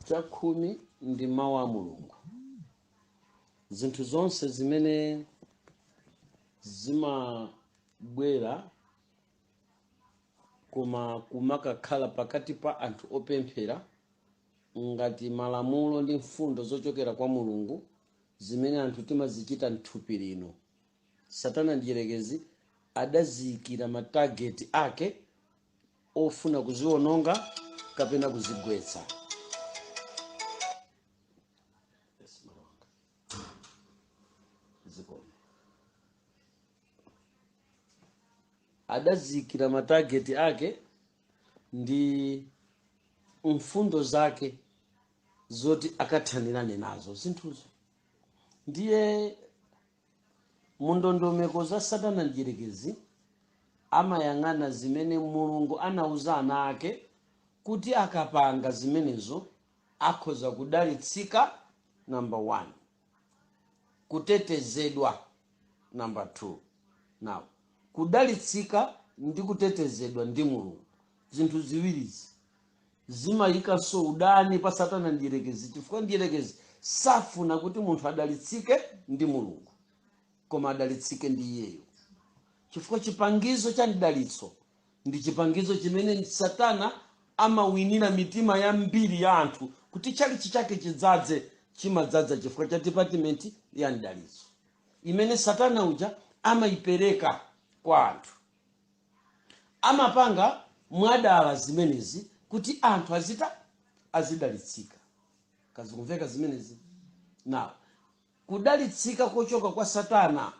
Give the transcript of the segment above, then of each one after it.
Chakhumi ndi mawu a Mulungu. Zinthu zonse zimene zimabwera koma kumakakhala pakati pa anthu opemphera ngati malamulo ndi mfundo zochokera kwa Mulungu zimene anthu timazichita mthupi lino, Satana Mdyerekezi adaziyikira matageti ake ofuna kuziononga kapena kuzigwetsa. Yes, mwana wanga. Zikomo. Adaziyikira matageti ake ndi mfundo zake zoti akathanirane nazo zinthuzo. Ndiye mundondomeko za Satana Mdyerekezi amayang'ana zimene Mulungu anauza ana ake kuti akapanga zimenezo akhoza kudalitsika, number 1, kutetezedwa, number 2. Now, kudalitsika ndi kutetezedwa ndi Mulungu, zinthu ziwirizi zimayikanso udani pa Satana Mdyerekezi, chifukwa Mdyerekezi safuna kuti munthu adalitsike ndi Mulungu, koma adalitsike ndi iyeyo, chifukwa chipangizo cha mdalitso ndi chipangizo chimene Satana amawinira mitima yambiri ya anthu kuti tchalitchi chake chidzadze. Chimadzadza chifukwa cha department ya mdalitso imene Satana uja amayipereka kwa anthu. Amapanga mwadala zimenezi kuti anthu azidalitsika. Kazikumveka zimenezi? Now, kudalitsika kochoka kwa Satana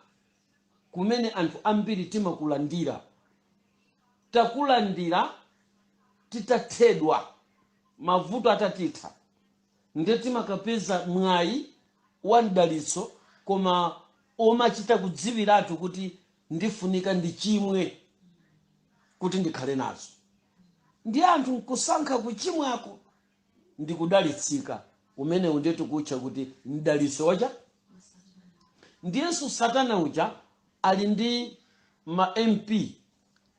kumene anthu ambiri timakulandira, takulandira titathedwa, mavuto atatitha, ndiye timakapeza mwayi wa mdalitso, koma omachita kudziwiratu kuti ndifunika ndichimwe kuti ndikhale nazo. Ndi anthu nkusankha kuchimwako ndi kudalitsika umenewu, ndiye tikutcha kuti mdalitso wacha. Ndiyenso Satana uja ali ndi ma MP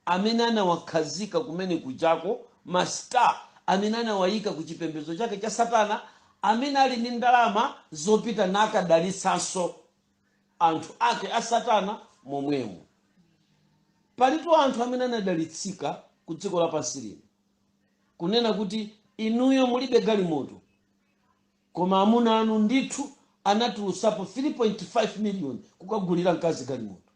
amene anawakhazika kumene kujako, ma star amene anawayika ku chipembedzo chake cha Satana, amene ali ndi ndalama zopita nakadalitsanso anthu ake a Satana momwemo. Palitu anthu amene anadalitsika ku dziko lapansi lino, kunena kuti inuyo mulibe galimoto, koma amuna anu ndithu anatulusapo 3.5 million kukagulira mkazi galimoto,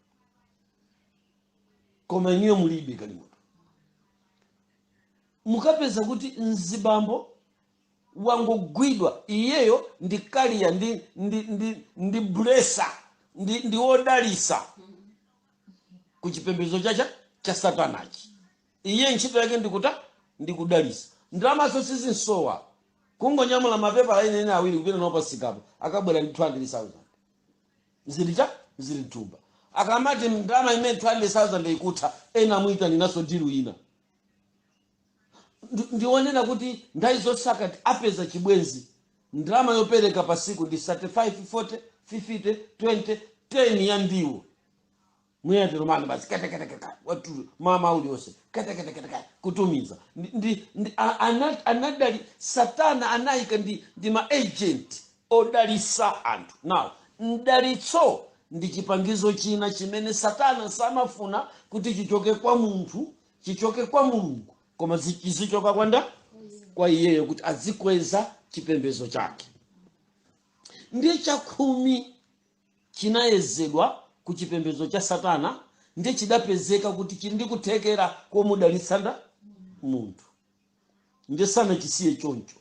koma inuyo mulibe galimoto. Mukapeza kuti mzibambo wangogwidwa, iyeyo ndi kaliya, ndi blesser, ndi wodalisa ku chipembedzo cha Satanachi. Iye ntchito yake ndikudalisa. Ndalamazo sizinsowa, kungonyamula mapepala ene awiri kupita nawo pasikapo, akabwera ndi 200,000 zili cha zili mthumba. Akamati ndalama imene 200,000 ikutha, ena amuyitaniraso deal ina. Ndionena kuti nthawi zonse akati apeza chibwenzi, ndalama yopereka pasiku ndi 35, 40, 50, 20, 10 ya ndiwo muyatero mani basi, keteketekeka watu mama uliyonse keteketeketeke kutumiza. Ndi, ndi, ndi, a- ana, anadali Satana anayika ndi ma agent odalisa anthu. Now, mdalitso ndi chipangizo china chimene Satana samafuna kuti chichoke kwa munthu, chichoke kwa Mulungu, koma chizichoka kwa iyeyo kuti azikweza chipembedzo chake. Ndiye chakhumi chinayezedwa ku chipembedzo cha Satana, ndiye chidapezeka kuti chili ndi kuthekera komudalitsa nda munthu. Ndiye sanachisiye choncho,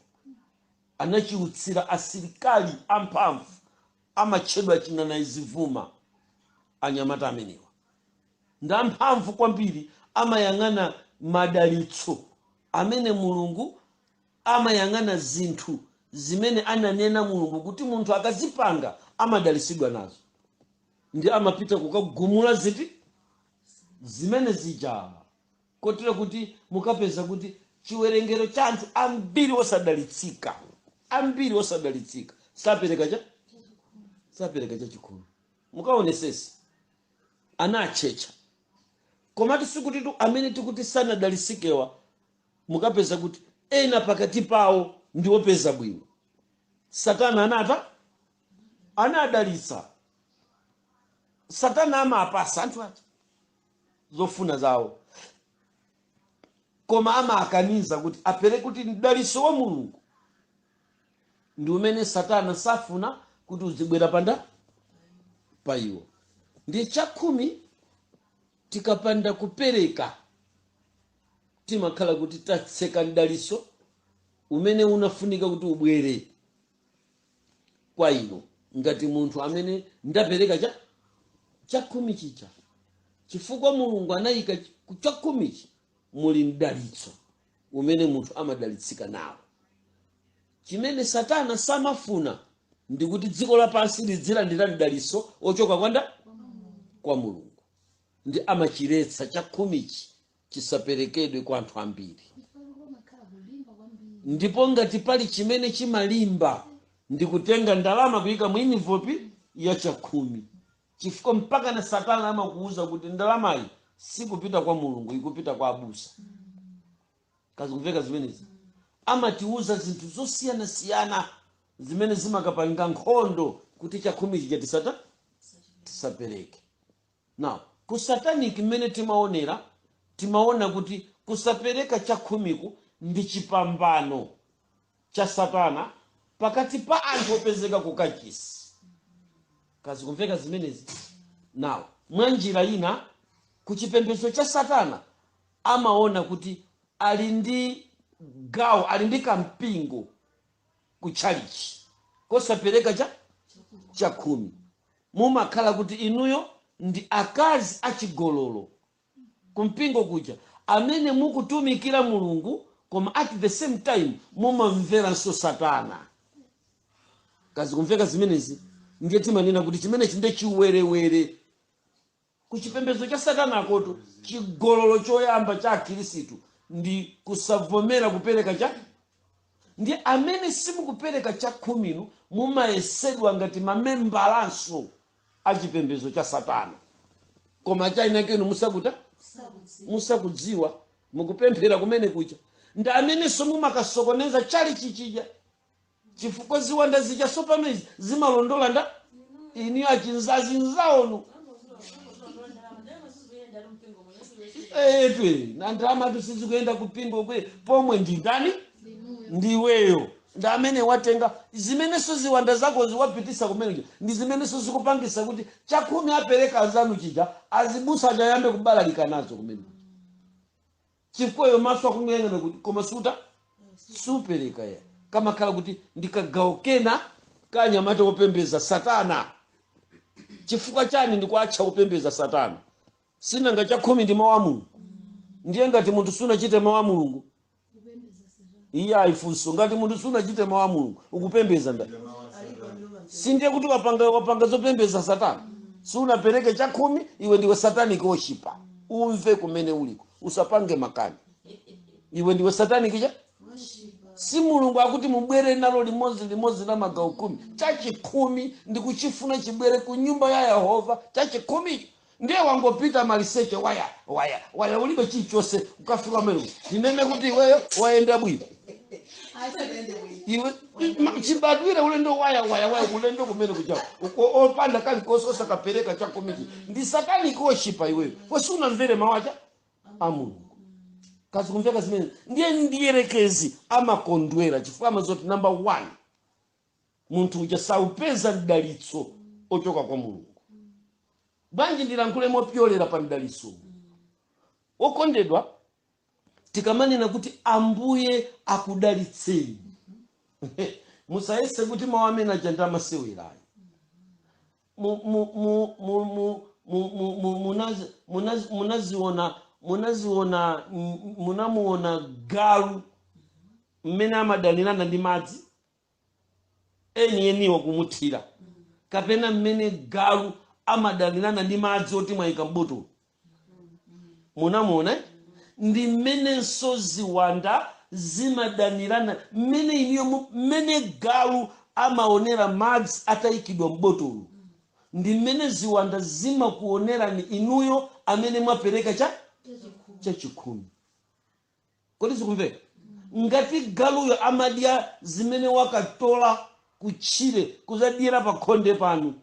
anachiutsira asilikali amphamvu amatchedwa chinanayizivuma. Anyamata amenewa ndi amphamvu kwambiri, amayang'ana madalitso amene Mulungu amayang'ana, zinthu zimene ananena Mulungu kuti munthu akazipanga amadalitsidwa nazo, ndi amapita kukagumula ziti zimene zija, kotero kuti mukapeza kuti chiwerengero cha anthu ambiri osadalitsika, ambiri osadalitsika sapereka chachikhumi. Mukaonesesa anatchecha, komatu sikuti amene tikuti sanadalitsikewa, mukapeza kuti ena pakati pawo Ndi opeza bwino. Satana anata anadalitsa. Satana amapasa anthu aja zofuna zawo, koma amakaniza kuti apereke, kuti mdalitso wa Mulungu ndi umene Satana safuna kuti uzibwera panda pa iwo. Ndiye chakhumi tikapanda kupereka, timakhala kuti tatseka mdalitso umene unafunika kuti ubwere kwa ino ngati munthu amene ndapereka chakhumi chija, chifukwa Mulungu anayika chakhumichi muli mdalitso umene munthu amadalitsika nawo. Chimene Satana samafuna ndikuti dziko lapansi lidzilandira mdalitso ochoka kwanda kwa Mulungu, ndi amachiretsa chakhumichi chisaperekedwe kwa anthu ambiri. Ndipo ngati pali chimene chimalimba, ndi kutenga ndalama kuyika mu envelope ya chakhumi, chifukwa mpaka na Satana amakuwuza kuti ndalamayi sikupita kwa Mulungu, ikupita kwa abusa. Kazikumveka zimenezi? Amatiuza zinthu zosiyanasiyana zimene zimakapanga nkhondo kuti chakhumi chija tisapereke. Now, ku satanic mmene timaonera, timaona kuti kusapereka chakhumiku ndi chipambano cha Satana pakati pa anthu opezeka ku kachisi. Kazikumveka zimenezi? Now, mwa njira ina, ku chipembedzo cha Satana amaona kuti ali ndi gawo, ali ndi kampingo ku tchalichi kosapereka chakhumi. Mumakhala kuti inuyo ndi akazi achigololo kumpingo kuja amene mukutumikira Mulungu, koma at the same time mumamveranso Satana. Kazikumveka zimenezi? Ndiye timanena kuti chimenechi ndiye chiwerewere ku chipembedzo cha Satana. Akoto chigololo choyamba cha Akhirisitu ndi kusavomera kupereka cha. Ndi amene simukupereka chakhuminu, mumayesedwa ngati mamembalanso a chipembedzo cha Satana, koma chainakenu musakuta musakudziwa, mukupemphera kumene kucha. Ndi amenenso mumakasokoneza chali chichija, chifukwa ziwanda zija sopano izi zimalondola nda iniyo achinzazinzaonu etwe na ndalama tusizikuyenda kupingo kwe pomwe ndi ndani? Ndiweyo, ndi amene watenga zimenenso ziwanda zako ziwapitisa kumeneja, ndi zimenenso zikupangisa kuti chakhumi apereka anzanu chija azibusa achayambe kubalalika nazo kumene, chifukwa iyo maso akunguyang'ana kuti koma suta supereka ya kamakhala kuti ndikagawo kena kanyamata wopembeza Satana. Chifukwa chani ndikuatcha kupembeza Satana? Sinanga chakhumi ndi mawu a Mulungu? Ndiye ngati munthu sunachite mawu a Mulungu, iye ayifunso, ngati munthu sunachite mawu a Mulungu, ukupembeza ndani? Sindiye kuti wapanga zopembeza Satana? Sunapereke chakhumi, iwe ndiwe satanic worshiper. Umve kumene uliko, usapange makani. Iwe ndiwe satanic cha si Mulungu akuti mubwere nalo limodzi limodzi la magawo 10. Chachikhumi ndikuchifuna chibwere ku nyumba ya Yehova. Chachikhumi ndiye wangopita maliseche, waya waya waya, ulibe chilichonse, ukafika pamene ndinene kuti iweyo wayenda bwino? Iwe chibadwire ulendo waya waya waya, ulendo kumene kuja opanda kalikonse, osakapereka chakhumichi, ndi satanic worshiper iweyo, kosi unamvere mawu acha a Mulungu. Kazikumveka zimene? Ndiye ndiyerekezi amakondwera, chifukwa amazoti number one, munthu uja saupeza mdalitso ochoka kwa Mulungu. Bwanji ndilankhule mopyolera pa mdalitso? Wokondedwa, tikamanena kuti Ambuye akudalitseni, musayese kuti mawu amene aja ndi amasewerayo. Munaziona, munamuona galu mmene amadanirana ndi madzi enieniwo kumuthira, kapena mmene galu amadanirana ndi madzi oti mwayika mbotolo? Munamuona, eh? Ndi mmenenso ziwanda zimadanirana. Mmene iniyo mmene galu amaonera madzi atayikidwa mbotolo, ndi mmene ziwanda zimakuonerani inuyo amene mwapereka chachikhumi. Kodi zikumveka? Ngati galuyo amadya zimene wakatola kutchire kuzadyera pa khonde panu,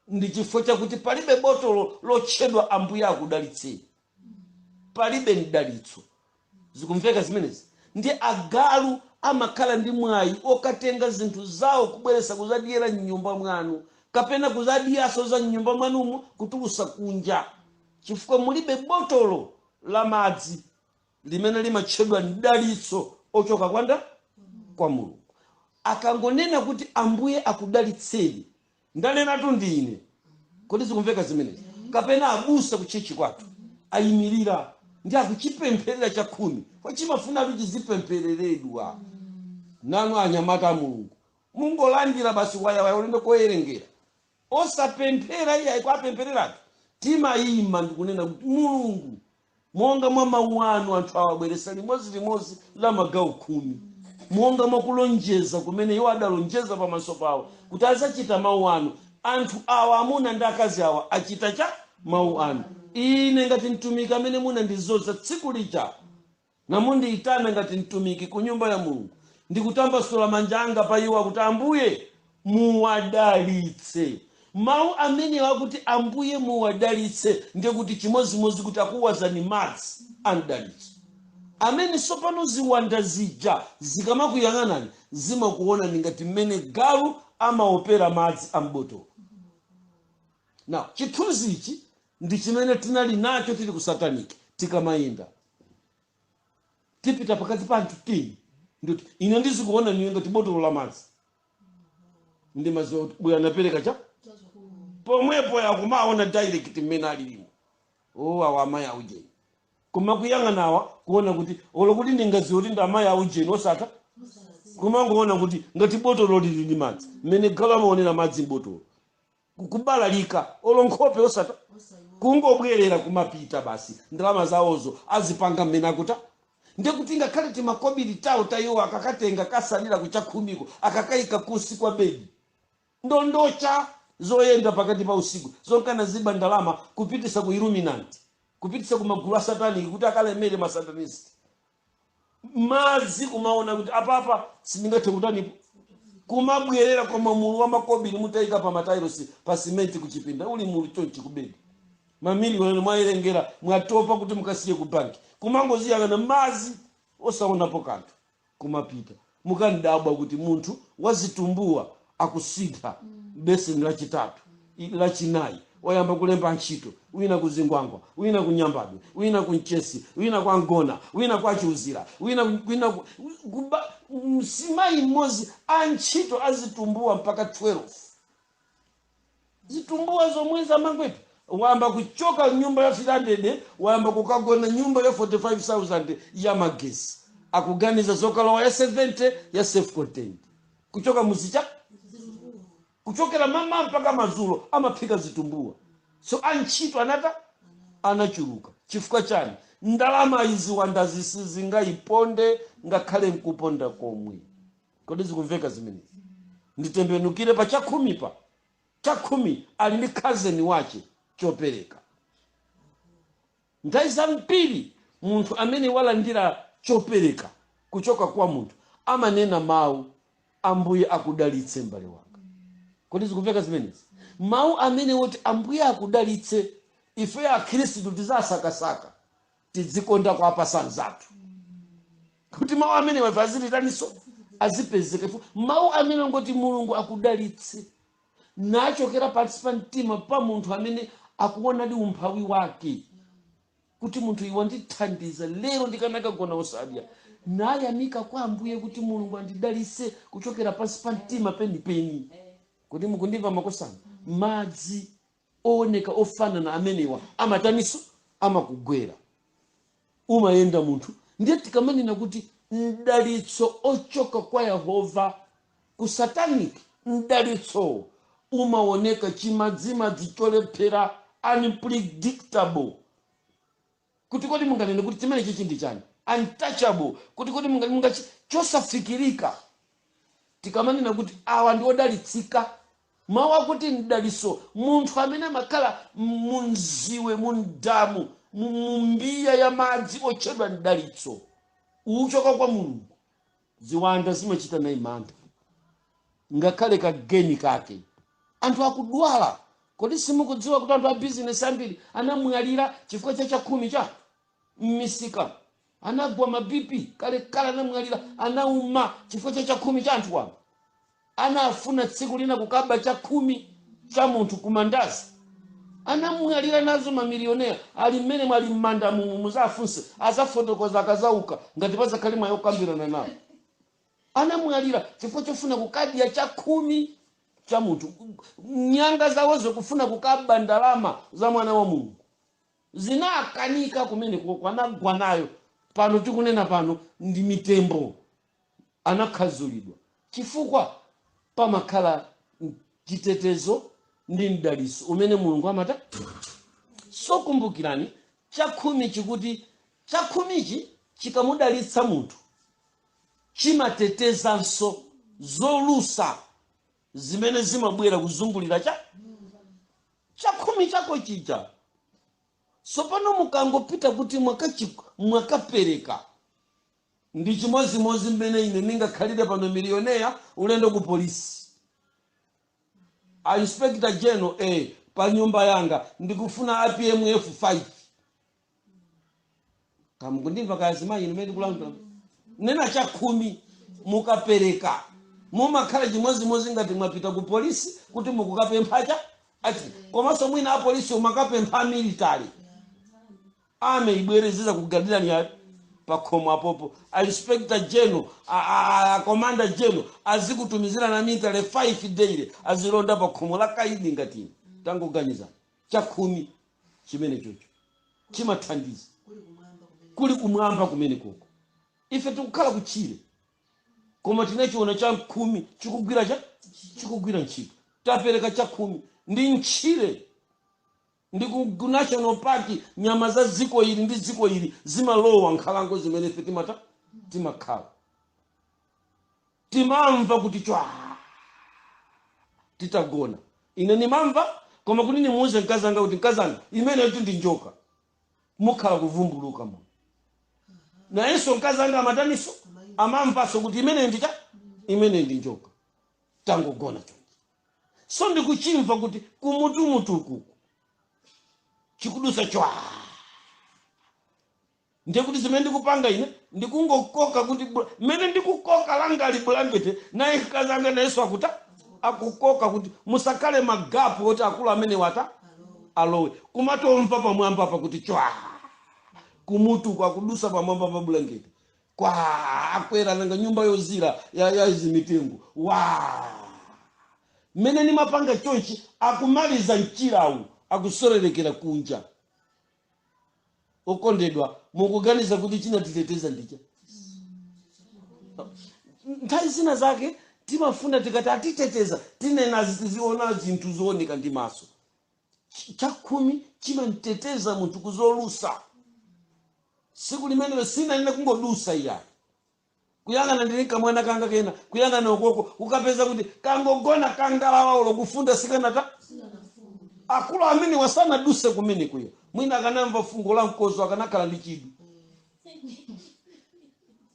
ndi chifukwa chakuti palibe botolo lotchedwa "Ambuye akudalitseni", palibe mdalitso. Zikumveka zimenezi? Ndi agalu amakhala ndi mwayi okatenga zinthu zawo kubweresa kuzadyera mnyumba mwanu, kapena kuzadyaso za mnyumba mwanumo kutulusa kunja, chifukwa mulibe botolo la madzi limene limatchedwa mdalitso ochoka kwanda kwa Mulungu. Akangonena kuti "Ambuye akudalitseni", ndanenatu ndine. Kodi zikumveka zimenezi? Kapena abusa kutchechi kwathu ayimirira ndi akuchipempherera chakhumi, kwachimafunatu chizipemphereredwa. Nanu anyamata a Mulungu mungolandira basi wayawaya, ulendo koyerengera, osapemphera. Iye kwapemphereratu, timayima ndikunena kuti, "Mulungu, monga mwa mawu anu, anthu awabweresa limodzi la magawo 10, monga mwakulonjeza kumene iwo adalonjeza pamaso pawo kuti azachita mawu anu. Anthu awa, amuna ndi akazi awa, achita cha mawu anu. Ine ngati mtumiki amene munandizoza tsiku lija namundiyitana ngati mtumiki ku nyumba ya Mulungu, ndikutambasula manja anga pa iwo akuti, 'Ambuye muwadalitse.'" Mawu amene wakuti "Ambuye muwadalitse" ndiye kuti chimozimozi kuti akuwazani madzi amdalitso amene sopano ziwanda zija zikamakuyang'anani zimakuonani ngati mmene galu amaopera madzi ambotolo. Now, chithunzi ichi ndi chimene tinali nacho tili ku satanic. Tikamayenda tipita pakati pa anthu 10, ndikuti ine ndizikuona niwe ngati botolo la madzi, ndimaziwa kuti buya anapereka cha pomwepo, yakumaona direct mmene alilimo. O, awa amayi aujeni, koma kuyang'anawa kuona kuti olo kuti ndingaziwa kuti ndi amayi aujeni, osata kumangoona kuti ngati botolo lili ndi madzi, mmene galu amaonera madzi mbotolo, kubalalika, olo nkhope osata, kungobwerera kumapita basi. Ndalama zawozo azipanga mmene akuta. Ndekuti ngakhale timakobiri tawo tayiwo akakatenga kasalira kuchakhumiko, akakayika kusi kwa bedi, ndondocha zoyenda pakati pa usiku zonkana ziba ndalama kupitisa ku Illuminati, kupitisa ku magulu a satanic kuti akalemere masatanist. Madzi kumaona kuti apapa sindingathe kutanipo, kumabwerera, koma mulu wa makobiri mutayika pa matailosi, pa simenti kuchipinda, uli mulu chonchi kubedi, mamiliyoni mwayerengera, mwatopa kuti mukasiye ku banki, kumangoziyang'ana madzi osaonapo kanthu, kumapita. Mukandabwa kuti munthu wazitumbuwa akusintha beseni lachitatu, lachinayi, wayamba kulemba ntchito, wina kuzingwangwa, wina kunyambadwe, wina kumchesi, wina kwa ngona, wina kwa chiuzira, wina msimayi mmodzi antchito azitumbuwa mpaka 12, zitumbuwa zomwe zamangwetu. Wayamba kuchoka nyumba ya 300, wayamba kukagona nyumba ya 45,000 ya magesi, akuganiza zokalowa ya 70 ya self contained. Kuchoka muzicha, kuchokera mama mpaka madzulo amaphika zitumbuwa. So antchito anata anachuluka. Chifukwa chani? Ndalama izi wandazi sizingayiponde ngakhale nkuponda komwe. Kodi zikumveka zimenezi? Nditembenukire pa chakhumi. Pa chakhumi ali ndi cousin wache chopereka. Nthawi zambiri munthu amene walandira chopereka kuchoka kwa munthu amanena mawu, "Ambuye akudalitse, m'bale wanga." Kodi zikumveka zimenezi? Mawu amene woti "Ambuye akudalitse", ife akhristu tizasakasaka, tidzikonda kwa anzathu kuti mawu amene ife azilitaniso azipezeka. Ifo mawu amene ngoti "Mulungu akudalitse" nachokera pansi pa mtima pa munthu amene akuonadi umphawi wake, kuti munthu iwe wandithandiza lero, ndikanakagona osadya, nayamika kwa Ambuye kuti Mulungu andidalitse kuchokera pansi pa mtima penipeni. Kuti mukundimva makosana? Madzi ooneka ofanana amenewa amataniso amakugwera, umayenda munthu. Ndiye tikamanena kuti mdalitso ochoka kwa Yehova, ku satanic mdalitso umaoneka chimadzimadzi cholephera, unpredictable, kuti kodi munganene kuti chimene chichi ndi chani, untouchable, kuti kodi mungachi chosafikirika. Tikamanena kuti awa ndi odalitsika, mawu akuti mdalitso, munthu amene amakhala munziwe, mundamu, mumbiya ya madzi otchedwa mdalitso uchoka kwa Mulungu. Ziwanda zimachita naye mantha, ngakhale kageni kake. Anthu akudwala. Kodi simukudziwa kuti anthu a bizinesi ambiri anamwalira chifukwa cha chakhumi cha m'misika? Anagwa ma BP kalekale, anamwalira, anauma chifukwa cha chakhumi cha anthu wamba. Anafuna tsiku lina kukaba chakhumi cha munthu kumandazi, anamwalira nazo. Mamilioneya ali mmene mwali m'manda mumu, muzafunse, azafotokoza akazauka, ngati pazakhale mwayi okambirana nawo. Anamwalira chifukwa chofuna kukadya chakhumi cha munthu. Nyanga zawozo kufuna kukaba ndalama za mwana wa Mulungu, zinakanika kumene anagwa nayo. Pano tikunena pano ndi mitembo, anakhazulidwa, chifukwa pamakhala chitetezo ndi mdaliso umene Mulungu amata. So kumbukirani, chakhumi chikuti chakhumichi chikamudalitsa munthu, chimatetezanso zolusa zimene zimabwera kuzungulira cha chakhumi chako chija. Sopano mukangopita kuti mwakapereka, ndi chimozimozi mmene ine ndingakhalire pano milioneya, ulendo ku polisi, a Inspector General, pa nyumba yanga ndikufuna a PMF 5. Kamukundimva kayazimayi ine ndikulankhula? Nena chakhumi mukapereka, mumakhala chimozimozi ngati mwapita ku polisi kuti mukukapempha ati, komanso mwina apolisi umakapempha military ame ibwere ziza kugadira ya pakhomo apopo. A Inspector General, a Commander General azikutumizira na military 5 daily, azilonda pakhomo la kaidi ngatini. Tangoganiza, chakhumi chimene chocho chimathandiza. Kuli kumwamba kumene. Kuli kumwamba kumene koko. Ife tikukhala kutchire, koma tinachiona chakhumi chikugwira cha chikugwira ntchito. Tapereka chakhumi ndi ntchire ndi ku national park, nyama za dziko ili ndi dziko ili zimalowa nkhalango zimene ife timata timakhala. Timamva kuti chwa titagona. Ine nimamva, koma kuti nimuuze mkazanga kuti mkazanga, imene kuti ndi njoka, mukhala kuvumbuluka muno. Nayenso mkazanga amataniso, amamvanso kuti imene ndi cha imene ndi njoka. Tangogona chonchi, so ndikuchimva kuti kumutumutuku chikudusa chwa. Ndiye kuti zimene ndikupanga ine ndikungokoka kuti mmene ndikukoka langali bulangete, naye mkazanga nayenso akuta akukoka kuti musakhale ma gap oti akulu amene wata alowe. Kumatomva pamwamba apa kuti chwa, kumutu kwakudusa pamwamba pa bulangete kwa akwera nanga nyumba yozira ya zimitengo wa mmene nimapanga chonchi, akumaliza mchirawu, akusorerekera kunja. Okondedwa, mukuganiza kuti chinatiteteza ndicha? Nthawi zina zake timafuna tikati atiteteza, tinena tiziona zinthu zooneka ndi maso. Chakhumi chimamteteza munthu kuzolusa. Siku limenelo sinanena kungodusa iyayi, kuyang'ana ndili kamwana kanga kena, kuyang'ana ukoko ukapeza kuti kangogona kangalawa, ulo kufunda sikanata. Akulu amene wasanaduse kumene kuyo, mwina akanamva fungo la mkozo, akanakhala ndi chidwi,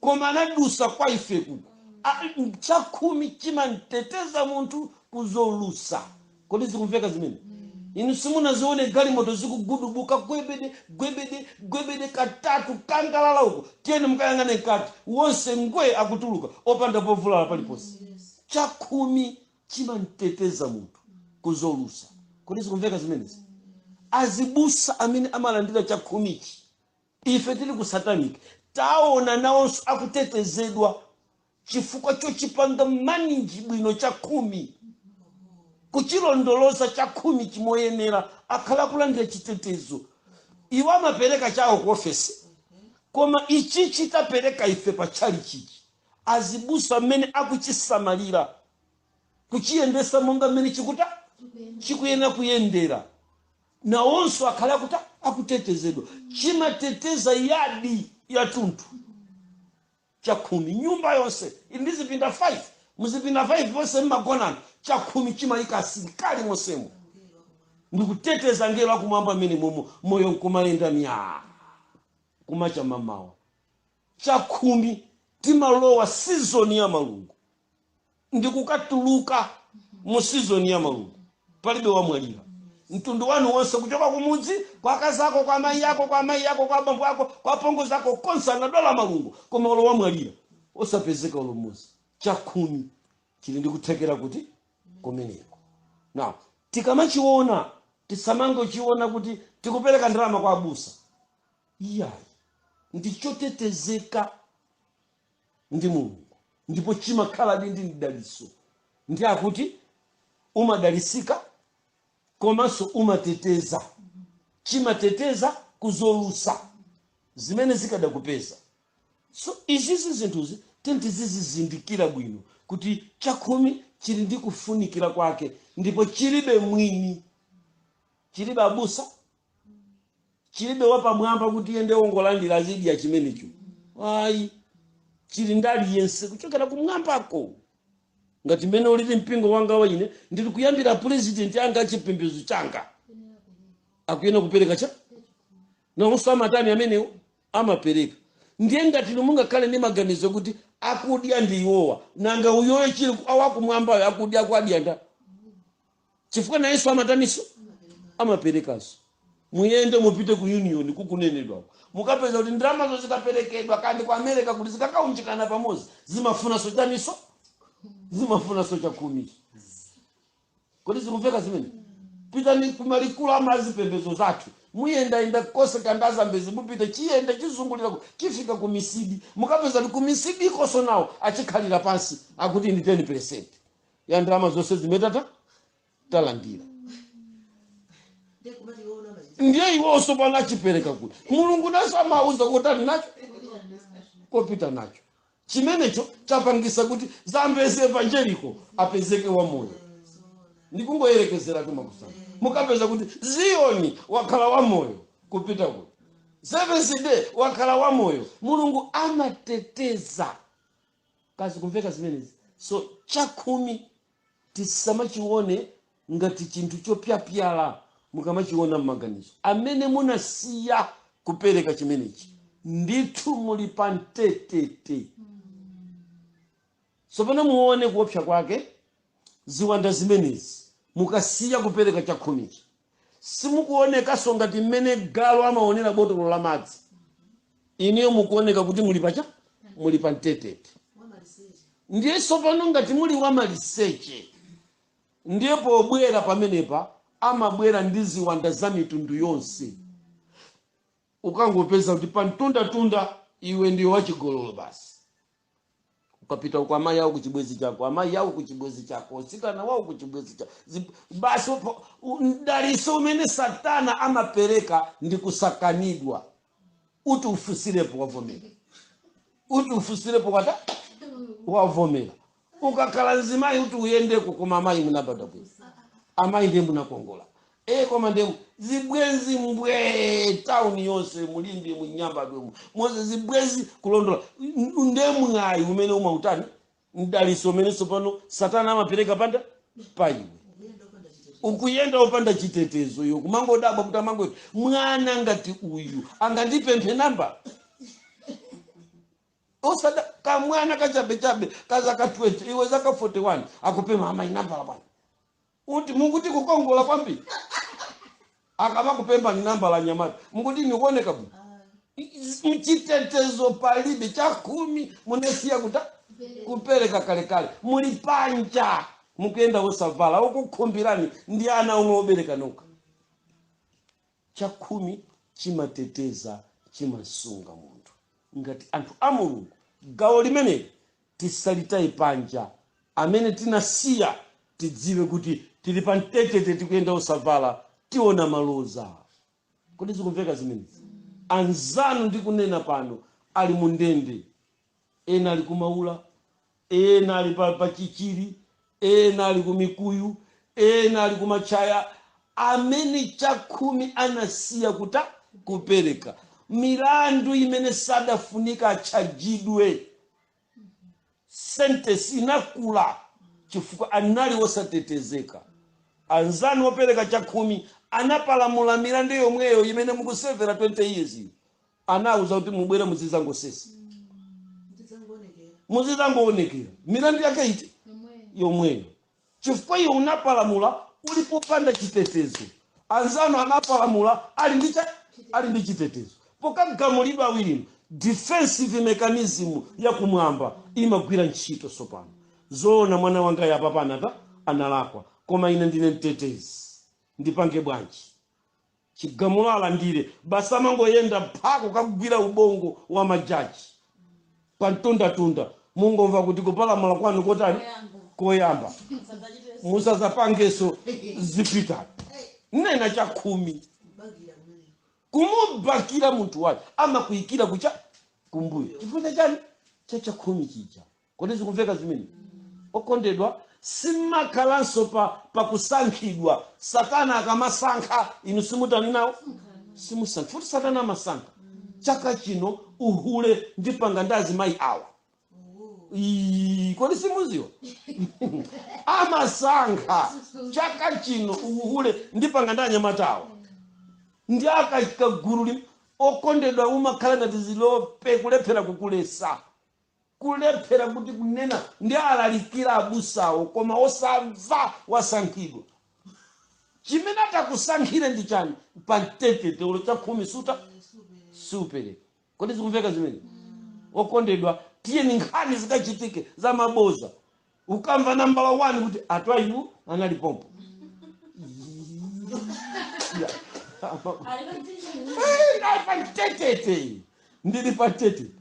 koma anadusa kwa ife kuko. Chakhumi chimamteteza munthu kuzolusa. Kodi zikumveka zimene? Inu simunazione galimoto zikugudubuka gwebede gwebede gwebede katatu kangalala uko? Tiyeni mukayang'ane mkati, wonse ngwe, akutuluka opanda povulala paliponse. Chakhumi chimamteteza munthu kuzolusa. Kodi zikumveka zimenezi? Azibusa amene amalandira chakhumichi, ife tili ku satanic, taona nawonso akutetezedwa chifukwa chochipanga manage bwino chakhumi, kuchilondoloza chakhumi chimoyenera, akhala kulandira chitetezo. Iwo amapereka chawo ku ofesi, koma ichi chitapereka ife pa tchalichichi, azibusa mmene akuchisamalira, kuchiyendesa monga mmene chikuta chikuyenera kuyendera, nawonso akhale akuta akutetezedwa. Chimateteza yadi yatunthu chakhumi. Nyumba yonse ili ndi zipinda 5, muzipinda 5 ponse mmagonana, chakhumi chimayika asilikali monsemo ndikuteteza ngelo akumwamba amene momo moyo nkumayenda myaa kumacha mamawa. Chakhumi Timalowa season ya malungo ndikukatuluka mu season ya malungo, palibe wamwalira. Mtundu wanu wonse, kuchoka kumudzi kwa akazako, kwa amayi ako, kwa amayi ako, kwa abambo ako, kwa apongozi ako, konse anadwala malungo, koma ulo wamwalira osapezeka ulo mmodzi. Chakhumi chili ndi kuthekera kuti kumeneko. Now, tikamachiona, tisamangochiona kuti tikupereka ndalama kwa abusa, iyayi. Ndichotetezeka ndi Mulungu, ndipo chimakhaladi ndi mdaliso. Ndi akuti umadalisika komanso umateteza, chimateteza kuzolusa zimene zikadakupeza. So izizi zinthuzi tizizizindikira bwino kuti chakhumi chili ndi kufunikira kwake, ndipo chilibe mwini, chilibe abusa, chilibe wapamwamba kuti iye ndiye wongolandira, azidya chimenecho, ayi. Chili ndi aliyense kuchokera kumwambako. Ngati mmene ulili mpingo wanga wa ine, ndili kuyambira president anga achipembedzo changa akuyena kupereka cha nawonso amatani amenewo, amapereka. Ndiye ngati inu mungakhale ndi maganizo kuti akudya ndi iwowa, nanga uyoyo chili awakumwambayo akudya, akwadya nda? Chifukwa nayenso amataniso, amaperekanso. Muyende mupite ku union kukunenedwako, mukapeza kuti ndalamazo zikaperekedwa kandi ku America kuti zikakaunjikana pamodzi, zimafunanso chaniso, zimafunanso chakhumiso. Kodi zikumveka zimene? Pitani kumalikulu amazipembedzo zathu, muyendayenda kose kandazambezi, mupite chiyende chizungulirako, chifika ku misidi, mukapeza kuti ku misidi ikonso nawo achikhalira pansi, akuti ndi 10% ya ndalama zonse zimene tata talandira. Ndiye kumati iwo amachita. Ndiye iwonso pano achipereka kuti Mulungu naso amauza kotani nacho, kopita nacho. Chimenecho chapangisa kuti Zambezi Evangelical apezeke wamoyo. Ndikungoyerekezera kumakusana, mukapeza kuti Ziyoni wakhala wamoyo, kupita kuti Seventh Day wakhala wamoyo. Mulungu amateteza. Kazi kumveka zimenezi? So chakhumi tisamachione ngati chinthu chopyapyala. Mukamachiona m'maganizo, amene munasiya kupereka chimenechi, ndithu muli pa mtetete. Tsopano muone kuopsa kwake. Ziwanda zimenezi, mukasiya kupereka chakhumichi, simukuonekanso ngati mmene galu amaonera botolo la madzi. Iniyo mukuoneka kuti muli pacha, muli pa mtetete. Wamaliseche. Ndiye tsopano ngati muli wamaliseche, ndiye pobwera pamenepa amabwera ndi ziwanda za mitundu yonse. Ukangopeza kuti pamtundatunda iwe ndiwe wachigololo basi, ukapita kwa amayi awo kuchibwezi chako, amayi awo kuchibwezi chako, osikana wawo kuchibwezi chako, basi mdaliso umene Satana amapereka ndi kusakanidwa. Uti ufusirepo, wavomera. Uti ufusirepo, kwata wavomera. Ukakhala mzimayi, uti uyendeko, koma amayi munabadwa bwino, amayi ndiye munakongola, e, koma ndiye zibwenzi mbwe tauni yonse, mulimbi, munyambadwemo monse, zibwenzi kulondola. Ndiye mwayi umene umautani, mdaliso umene tsopano Satana amapereka panda pa iwe. Ukuyenda upanda chitetezo. Ukuyenda upanda chitetezo iyo, kumangodabwa kuti amangoti mwana ngati uyu angandipemphe namba, osada kamwana kachabechabe kazaka 20, iwe zaka 41, akupempha amayi nambala bwana. Uti mukuti kukongola kwambiri, akamakupempha ni nambala nyamata, mukuti nikuoneka bwino? Mchitetezo palibe. Chakhumi munesiya kuta kupereka kalekale, muli panja mukuyenda wosavala, okukhumbirani ndi ana omwe obereka nokha. Chakhumi chimateteza, chimasunga munthu. Ngati anthu a Mulungu, gawo limeneli tisalitaye panja. Amene tinasiya, tidziwe kuti tili pa mtetete, tikuyenda osavala, tiona maloza. Kodi zikumveka zimenezi? Anzanu ndikunena pano ali mu ndende, ena ali kumaula, ena ali pa Chichiri, ena ali kumikuyu, ena ali kumachaya, amene chakhumi anasiya kuta kupereka, milandu imene sadafunika atchajidwe, sentence inakula chifukwa anali wosatetezeka. Anzanu opereka chakhumi anapalamula milandu yomweyo imene mukusevera 20 years iyo, anawuza kuti mubwere muzizangosesa. Ndidzangoonekera. Muzizangoonekera milandu yake iti? Yomweyo, chifukwa iwe unapalamula uli popanda chitetezo. Anzanu anapalamula ali ndi chitetezo. Pokagamulidwa awirinu, defensive mechanism yakumwamba imagwira ntchito. Sopano zoona, mwana wanga yapa panata analakwa, koma ine ndine mtetezi, ndipange bwanji? Chigamulo alandire basi. Amangoyenda phako kakugwira ubongo wa majaji pamtundatunda. Mungomva kuti kupalamula kwanu kotani? Koyamba, musazapangeso, zipitani. Nena chakhumi. Kubakira kumene. Kumubakira munthu wake, amakuyikira kucha kumbuyo. Chifukwa chani? Chachakhumi chija. Kodi zikumveka zimene, okondedwa? Simakhalanso pa pakusankhidwa. Satana akamasankha, inu simutani nawo, simusankha. Futi Satana amasankha: chaka chino uhule ndipanga ndi azimayi awa. Ii, kodi simuziwa? Amasankha: chaka chino uhule ndipanga ndi anyamata awa. Ndi akagulu okondedwa, umakhala ngati zilope, kulephera kukulesa, kulephera kuti kunena. Ndi alalikira abusawo, koma osamva. Wasankhidwa. Chimene atakusankhire ndi chani? Pamtetete ulo chakhumi suta siupereka. Kodi zikumveka zimene, okondedwa? Tiyeni, nkhani zikachitike za maboza, ukamva nambala 1 kuti atwaibu anali pompo. Yeah. Eh, pamtetete, ndili pamtetete,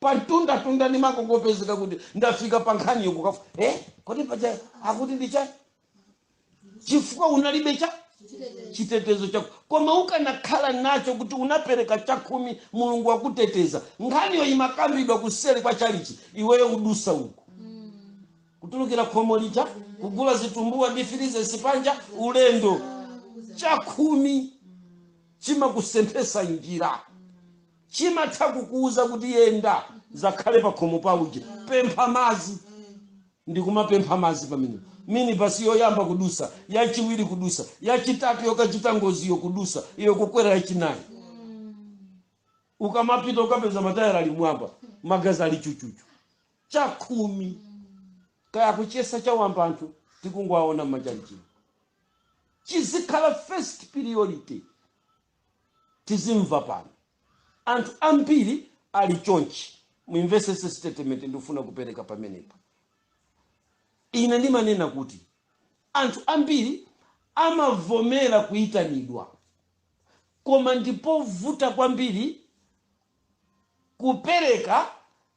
pamtundatunda, ndimakongopezeka kuti ndafika pa nkhani yokukafa. Eh, kodi paja akuti ndicha chifukwa unalibe cha chitetezo chako. Koma ukanakhala nacho kuti unapereka chakhumi, Mulungu wakuteteza. Nkhaniyo imakambidwa kuseri kwa chalichi, iweyo udusa uku, kutulukira khomo lija, kugula zitumbuwa ndifirize sipanja ulendo. Chakhumi chimakusemphesa njira, chimatha kukuuza kuti yenda, zakhale pa khomo pauje, pempha mazi. Ndikumapempha mazi pamene minibasi yoyamba kudusa, yachiwiri kudusa, yachitatu yokachita ngoziyo kudusa, iyo kukwera yachinayi. Ukamapita ukapeza matayara ali mwamba, magazi ali chuchuchu. Chakhumi kaya kuchesa chawamba, anthu tikungowaona mmachalichino. Chizikhala first priority. Tizimva pano anthu ambiri ali chonchi. Muimvesese statement ndikufuna kupereka pamenepa. Ine ndimanena kuti anthu ambiri amavomera kuyitanidwa, koma ndipovuta kwambiri kupereka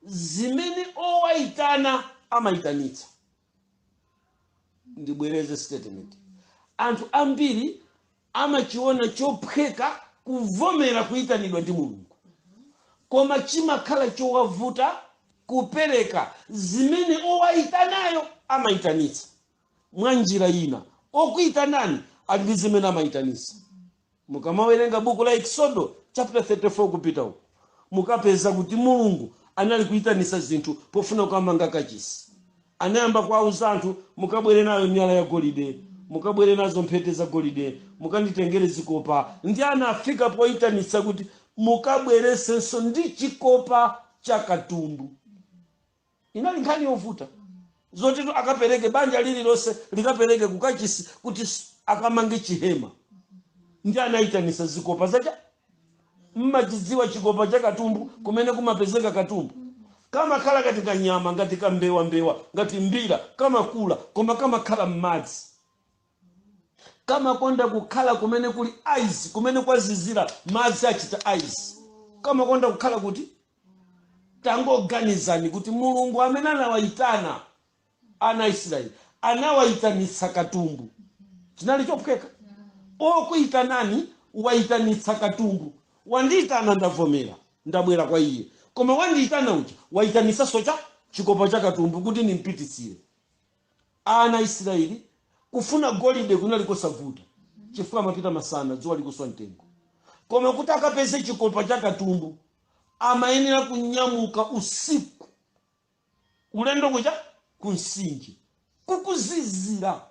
zimene owayitana amayitanitsa. Ndibwereze statement: anthu ambiri amachiona chophweka kuvomera kuyitanidwa ndi Mulungu, koma chimakhala chowavuta kupereka zimene owayitanayo amayitanitsa. Mwa njira ina, okuyitanani ali ndi zimene amayitanitsa. Mukamawerenga buku la Exodo chapter 34 kupita uko, mukapeza kuti Mulungu anali kuyitanitsa zinthu pofuna kukamanga kachisi. Anayamba kuwauza anthu: mukabwere nayo miyala ya golide, mukabwere nazo mphete za golide, mukanditengere zikopa. Ndi anafika poyitanitsa kuti mukabweresenso ndi chikopa cha katumbu. Inali nkhani yovuta zotitu akapereke, banja lililonse likapereke kukachisi kuti akamange chihema. Ndi anayitanisa zikopa zacha. Mmachidziwa chikopa cha katumbu, kumene kumapezeka katumbu? Kamakhala ngati kanyama, ngati kambewambewa, ngati mbira. Kamakula, koma kamakhala m'madzi. Kamakonda kukhala kumene kuli ice, kumene kwazizira, madzi achita ice. Kamakonda kukhala kuti. Tangoganizani kuti Mulungu amene anawayitana ana Israeli anawayitanitsa katumbu. Chinali chophweka? Okuyitanani wayitanitsa katumbu. Wandiyitana, ndavomera, ndabwera kwa iye, koma wandiyitana uja wayitanitsanso cha chikopa cha katumbu kuti nimpititsire. Ana Israeli kufuna golide kunali kosavuta, chifukwa amapita masana, dzuwa likuswa mtengo. Koma kuti akapeze chikopa cha katumbu, amayenera kunyamuka usiku, ulendo kucha kumsinje, kukuzizira,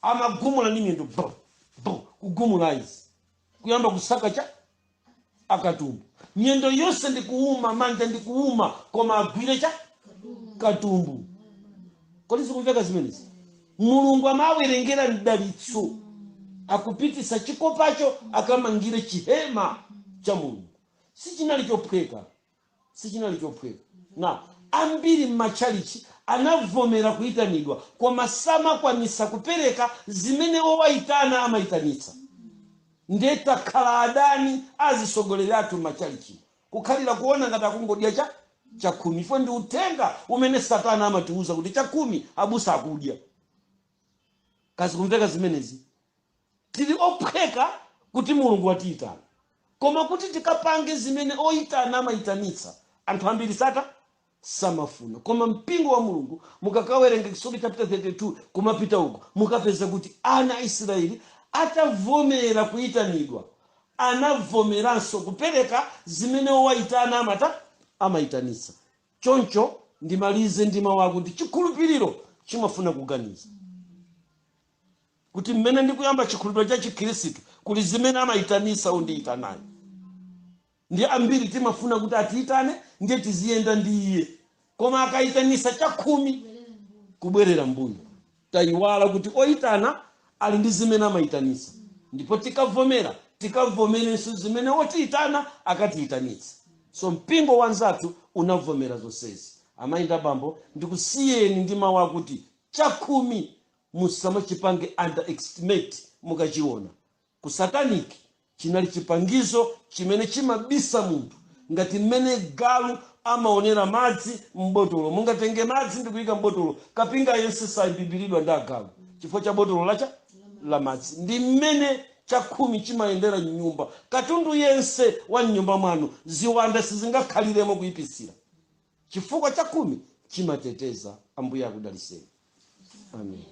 amagumula ndi miyendo, bo bo, kugumula izi, kuyamba kusaka cha akatumbu. Miyendo yonse ndikuuma, manja ndikuuma, koma agwire cha Katumbu. Kodi zikumveka zimenezi? Mulungu amawerengera mdalitso akupitisa chikopacho akamangire chihema cha Mulungu. Sichinali chophweka, sichinali chophweka. Na ambiri m'matchalichi anavomera kuyitanidwa, koma samakwanisa kupereka zimene owayitana amayitanitsa. Ndiye takhala adani azisogoleri athu m'matchalichi, kukhalira kuona ngati akungodya cha chakhumi. Ifo ndi uthenga umene Satana amatiuza kuti chakhumi abusa akudya. Kazi kumveka zimenezi? Tili ophweka kuti Mulungu watiyitana, koma kuti tikapange zimene oyitana amayitanitsa, anthu ambiri sata samafuna. Koma mpingo wa Mulungu, mukakawerenga Exodus chapter 32 kumapita uko, mukapeza kuti ana a Israeli atavomera kuyitanidwa, anavomeranso kupereka zimene owayitana amata amayitanitsa. Choncho ndimalize ndi mawu akuti chikhulupiriro chimafuna kuganiza kuti mmene ndikuyamba chikhulupiriro cha Chikhristu, kuli zimene amayitanisa undiyitanayo. Ndi ambiri timafuna kuti atiyitane, ndiye tiziyenda ndi iye, koma akayitanisa chakhumi, kubwerera mbuyo. Tayiwala kuti oyitana ali ndi zimene amayitanisa, ndipo tikavomera, tikavomerenso zimene otiyitana akatiyitanitsa. So mpingo wanzathu unavomera zonsezi. Amayi ndi abambo, ndikusiyeni ndi mawu akuti chakhumi musamachipange underestimate. Mukachiona ku satanic, chinali chipangizo chimene chimabisa munthu ngati mmene galu amaonera madzi m'botolo. Mungatenge madzi ndikuyika m'botolo, kapinga yense sabibiridwa ndi agalu chifukwa cha botolo lacha la madzi. Ndi mmene chakhumi chimayendera mnyumba. Katundu yense wa mnyumba mwanu, ziwanda sizingakhaliremo kuyipisira, chifukwa chakhumi chimateteza. Ambuye akudaliseni. Amen.